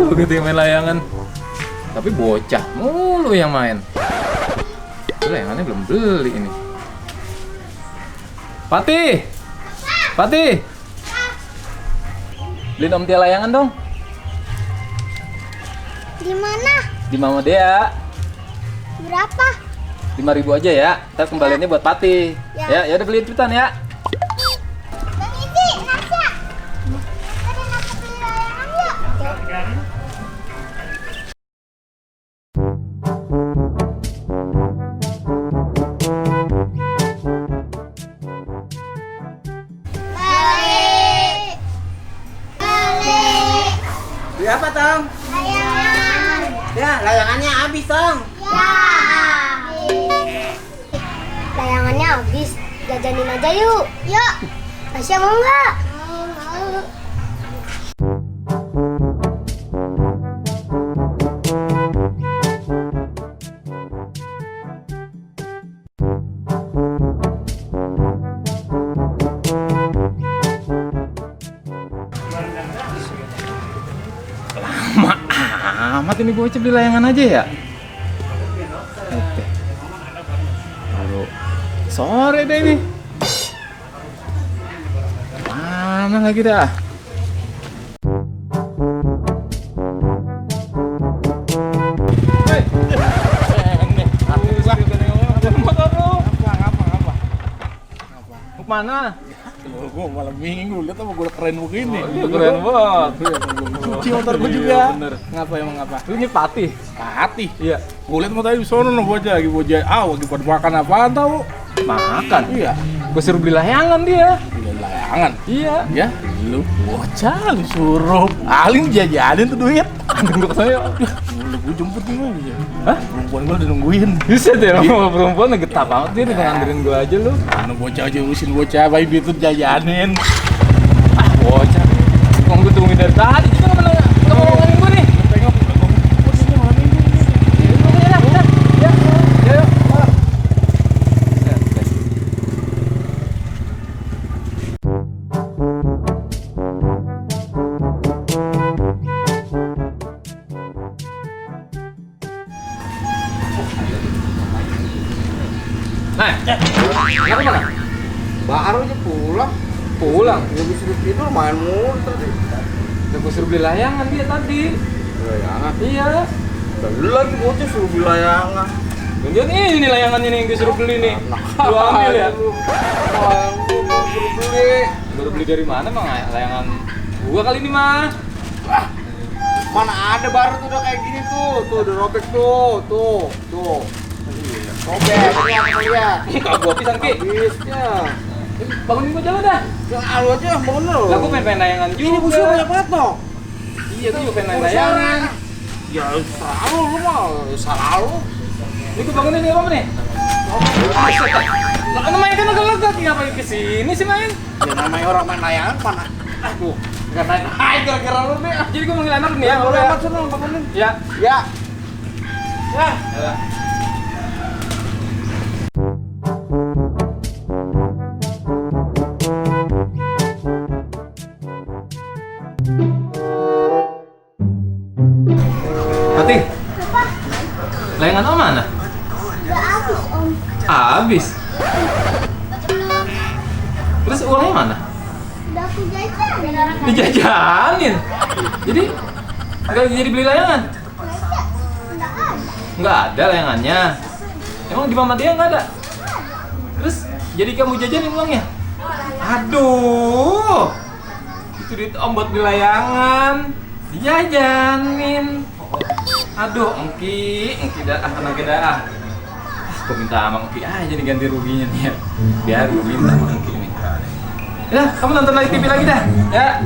mulu gitu yang main layangan. Tapi bocah mulu yang main. Layangannya belum beli ini. Fatih! Fatih! Beliin Om Tia layangan dong. Di mana? Di Mama Dea. Berapa? 5.000 aja ya. Ntar kembaliannya buat Fatih. Ya. Ya udah beliin cepetan ya. Bang Isi, Nasya. Ada nak beli layangan yuk. Balik. Balik. Beli apa, Tong? Layangan. Ya, layangannya habis, Tong. Ya. Layangannya habis. Jajanin aja yuk. Yuk. Tasya mau nggak? Mau. Lama amat ini bocah beli layangan aja ya. Oke. Baru sore deh ini. Mana lagi dah? Hei, mau mana? Gue malam minggu, lihat apa gue keren begini. Iya keren banget. Cuci motor gue juga. Iya, bener. Ngapa emang ngapa? Ini Patih. Hati. Iya. Gue lihat mau tadi di sono bocah lagi lagi pada makan apaan tau? Makan. Iya. Gue suruh beli layangan dia. Beli layangan. Iya. Ya, lu bocah lu suruh. Aling jajanin tuh duit. Untuk saya. Lu gue jemput nih aja. Hah? Perempuan gue udah nungguin. Bisa deh, sama perempuan getah banget dia tinggal nganterin gue aja lu. Mana bocah aja usin bocah, bayi itu jajanin. Ah, bocah. Kok gue tungguin dari tadi, kita nggak mau ngomongin gue nih. Tengok, posisinya malam minggu. Ya, yuk. Nah, kenapa mana? Baru aja pulang. Pulang. Nggak bisa tidur, main mulu tadi. Udah gue suruh beli layangan dia tadi. Layangan. Iya. Tadi lagi bocah suruh beli layangan. Jangan ini layangannya nih yang gue suruh beli nih. Lu ambil ya. Layangan gua mau suruh beli. Baru beli dari mana emang layangan gua kali ini mah? Mana ada baru tuh udah kayak gini tuh. Tuh udah robek tuh. Tuh. Robek, ini apa lihat? Kalau gua pisan Ki. Habisnya. Bangunin gua jalan dah. Ya lu aja bangun lu. Lah gua pengen layangan juga. Ini busia banyak banget dong. Iya, gua juga pengen layangan. Ya selalu lu mah, selalu. Ini gua bangunin nih apa nih? Lah main kan agak-agak ngapain kesini sih main? Ya namanya orang main layangan mana? Aduh, enggak naik gara-gara lu nih. Jadi gua manggil anak nih ya. Lu Lu ya. amat sana bangunin. Ya. Ya. Ya. Ya. Fatih, layangan Om mana? Udah habis om. Habis. Terus uangnya mana? Udah aku jajan. Dijajanin. Jadi nggak jadi beli layangan? Nggak ada. Nggak ada layangannya. Emang di Mama Dia nggak ada? Terus jadi kamu jajanin uangnya? Aduh, itu duit Om buat beli layangan. Dijajanin. Aduh, Engki dah, tenang dah. Gue minta sama Engki aja nih ganti ruginya nih ya. Biar gue minta sama Engki nih. Ya, kamu nonton lagi TV lagi dah. Ya.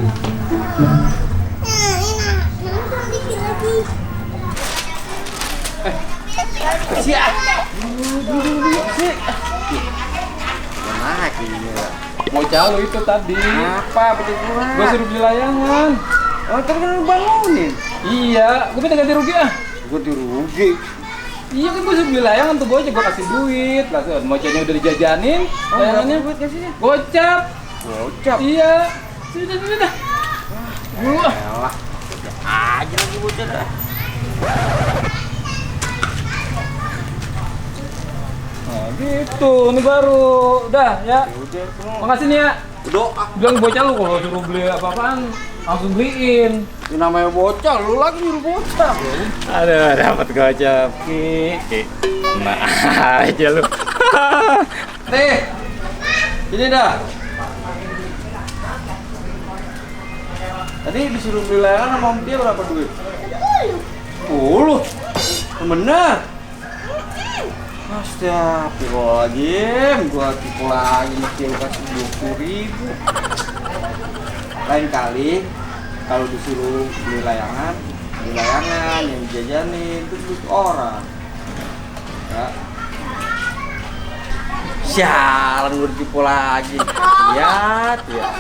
Nonton dikit lagi. Siap. Lagi ya. Bocah lu itu tadi. Apa betul Gue suruh beli layangan. Oh, tadi kan lu bangunin. Iya, gue minta ganti rugi ah. Gue dirugi. Iya kan gue suruh beli layangan tuh bocah, gue kasih duit. Lah bocahnya udah dijajanin, layangannya buat kasihnya? gocap. Gocap. Iya. Sudah. Gua. Elah. aja lagi bocah dah. Nah, gitu, ini baru. Udah ya. Udah, Makasih nih ya. doa. Bilang bocah lu kalau suruh beli apa-apaan langsung beliin. Ini namanya bocah, lu lagi nyuruh bocah. Aduh, dapat gocap. Ki. Nah aja lu. Nih, ini dah. Tadi disuruh beli layangan sama Om Tia berapa duit? 10. Bener. Astagfirullahaladzim, gua tipu lagi mesti kasih 20.000. Lain kali kalau disuruh beli layangan yang dijajanin itu duit orang. Ya. Sialan gue ditipu lagi. Lihat ya.